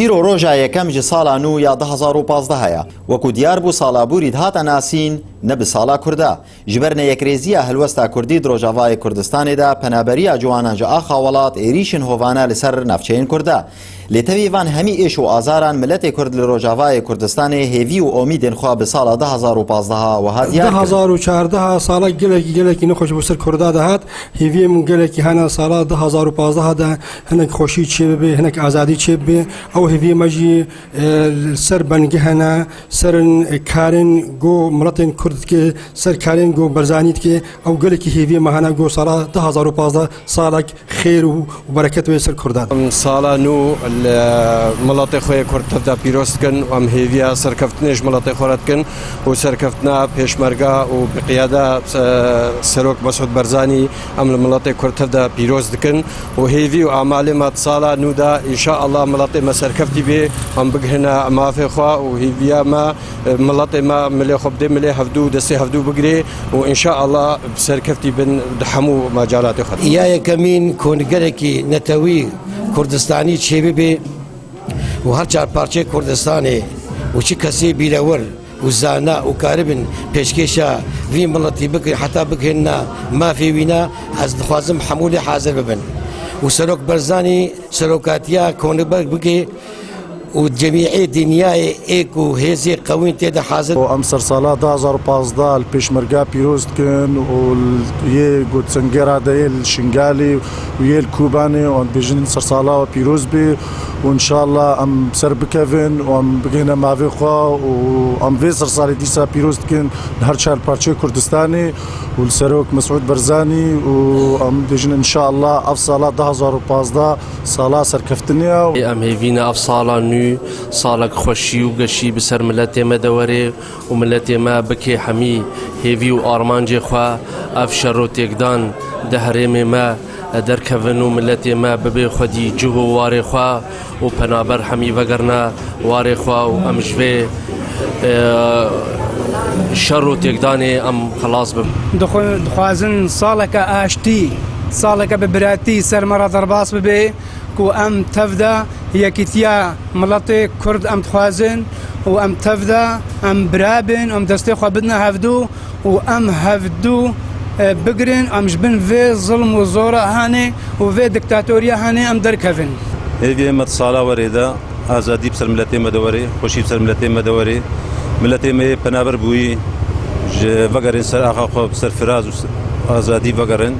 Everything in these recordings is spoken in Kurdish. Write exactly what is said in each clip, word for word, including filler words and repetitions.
Îro roja yekem ji sala nû ya du hazar û pazdeh ye. Wekû diyar bû, sala borî dihate nasîn, ne bi sala Kurda. Ji ber neyekrêziya helwesta Kurdî di Rojavayê Kurdistanê de penaberiya ciwanan ji axa welat êrîşên hovane li ser navçeyên Kurda. Lê tevî van hemî êş û azaran miletê Kurd li Rojavayê Kurdistanê hêvî û omîdên xwe bi sala du hazar û pazdeh wiha diyar kir. Du hazar û çardeh sala gelekî, gelekî nexweş bo ser Kurda de hat. Hêviyê min gelekî hene sala du hazar û pazdeh de hinek xweşî çêbibe, hinek azadî çêbibe. Ew hêviyê me jî, e, li ser bengehê ne, ser, e, karên ku miletên Kurd dike, ser karên ku Barzanî dike, ew gelekî hêviyê me hene ku sala du hazar û pazdeh salek xêr û, û bereket wê ser Kurdan. Em sala nû li miletê xwe yê Kurd tev de pîroz dikin û em hêviya serkeftinê ji miletê xwe re dikin û serkeftina Pêşmerga û bi qiyada, e, Serok Mesûd Barzanî em li miletê Kurd tev de pîroz dikin û hêvî û amalê me di sala nû de, înşaallah, miletê me serkeftî bê, em bigihine mafê xwe û hêviya me, e, miletê me milê xwe bidê milê hevdû û destê hevdû bigirê û înşaallah bi serkeftî bin di hemû mecalatê xwe de. Ya yekemîn kongerekî netewî Kurdistanî çêbibe û her çar parçeyê Kurdistanê û çi kesê bîrewir û zana û karibin pêşkêşa vî miletî bikin, heta bigihîne mafê wî ne, ez dixwazim hemû lê hazir bibin. Û Serok Barzanî serokatiya kongrek bike û cemîê dinyayê êk û hêzê qewîn tê de hazir. Û em sersala du hazar û pazdeh li Pêşmerga pîroz dikin û li yê ku di Sengera de yê li Şingalê û yê li Kobanê û em dibêjin sersala we pîroz be. Û înşallah em ser bikevin û em bigihine mavê xwe û em vê sersalê dîsa pîroz dikin li her çar parçeyê Kurdistanê û li Serok Mesûd Barzanî û em dibêjin înşallah ev sala du hazar û pazdeh sala serkeftinê ye. Em hêvî ne ev sala nû salek xweşî û geşî bi ser miletê me de were û miletê me bike hemî hêvî û armancê xwe, ev şer û têkdan di herêmê me derkevin û miletê me bibe xwedî cih û warê xwe û penaber hemî vegerine warê xwe û em ji vê, e, şer û têkdanê em xelas bibin. Dixwe-, dixwazin saleke aştî, saleke bi biratî ser me re derbas bibe, ku em tev de yekîtiya miletê Kurd em dixwazin û em tev de em bira bin, em destê xwe bidine hevdû û em hevdû, e, bigirin, em ji bin vê zilm û zora hene û vê diktatoriya hene em derkevin. Hêviyê me di sala werê de azadî bi ser miletê me de were, xweşî bi ser miletê me de were. Miletê me yê penaber bûyî, ji vegerin ser axa xwe, bi ser firaz û azadî vegerin.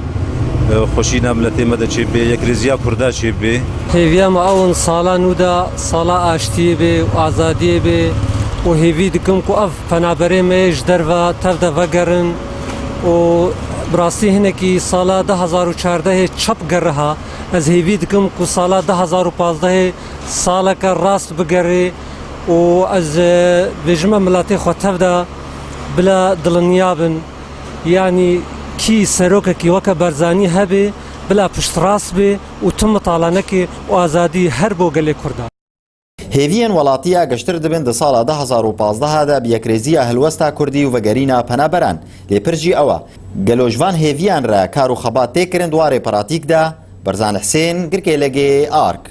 Xweşî nav miletê me de çêbibe, yekrêziya Kurda çêbibe. Hêviya me ew in sala nû de sala aştiyê be û azadiyê be û hêvî dikim ku ev penaberê me yê ji derve tev de vegerin û bi rastî hinekî sala du hazar û çardehê çep geriha. Ez hêvî dikim ku sala du hazar û pazdehê saleke rast bigere û ez, e, bêjime miletê xwe tev de bila diliniya bin. Yanî kî serokekî weke Barzanî hebe, bila piştrast be û tu mitala neke û azadî her bo gelê Kurda. Hêviyên welatiya giştir dibin di sala du hazar û pazdeh de bi yekrêziya helwesta Kurdî û vegerîna penaberan. Lê pir jî ew e, gelo ji van hêviyan re kar û xebat tê kirin di warê pratîk de? Barzan Husên, Girkê Legê, Ark.